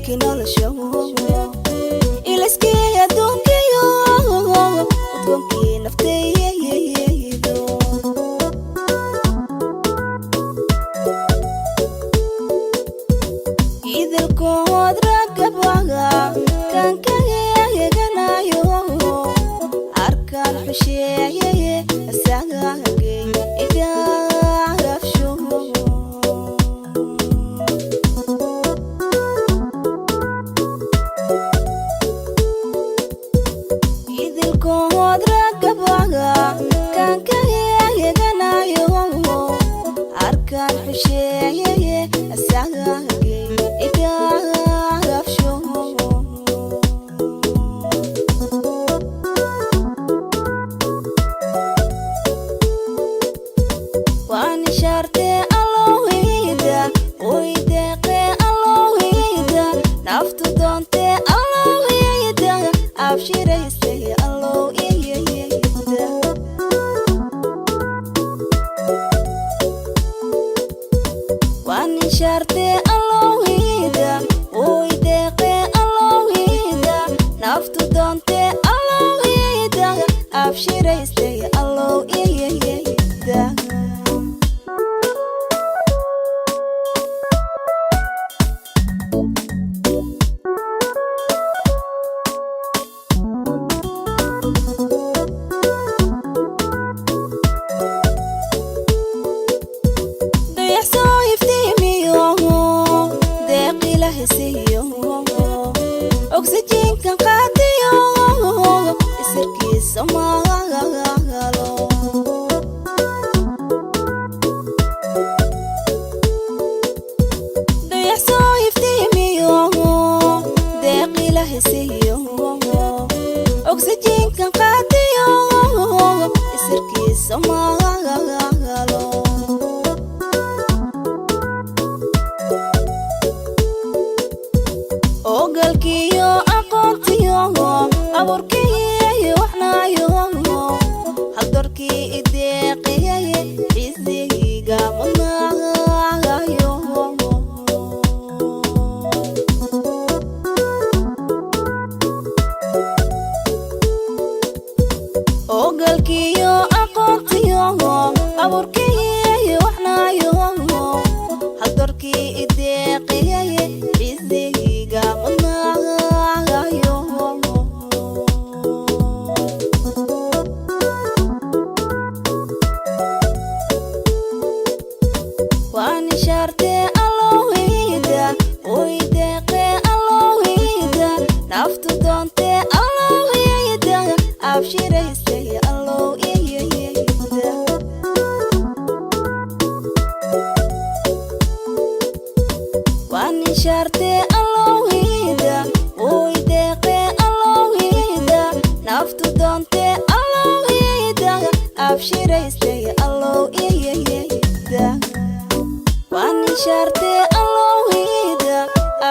Iftiinkii nolosha, ilaskii adduunkiyo udgoonkii naftaydo. Idilkood ragabaga kan ka eeganayo, arkaan xusheeye, asagagay idhaafsho. Idilkood ragabaga kan ka eeganayo, arkaan xusheeye, asagagay idhaafsho. Waan ishaartee Allowhayda, oydeeqee Allowhayda, naftu doontee Allowhayda, abshiraystay Allow iyayda. Waan ishaartee Allowhayda, oydeeqee Allowhayda, naftu doontee Allowhayda, abshiraystay Allow iyayda. Dayax soo iftiimiyo, deeq Ilaahay siiyo, ogsijiinkan qaadiyo, isirkiisa maalo. Dayax soo iftiimiyo, deeq Ilaahay siiyo, ogsijiinkan qaadiyo, isirkiisa maalo. Ogalkiyo aqoontiyo abuurkiyo waxnaayo, haldorkii ideeqiyaye, xisiga mudnaayo. Ogalkiyo aqoontiyo abuurkiyo waxnaayo, haldorkii ideeqiyaye, xisiga mudnaayo. Waan ishaartee Allowhayda, oydeeqee Allowhayda, naftu doontee Allowhayda, abshiraystay Allow iyayda. Waan ishaartee Allowhayda, oydeeqee Allowhayda, naftu doontee Allowhayda, abshiraystay Allow iyayda. Waan ishaartee Allowhayda,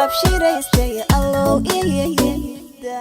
abshiraystay Allow iyayda.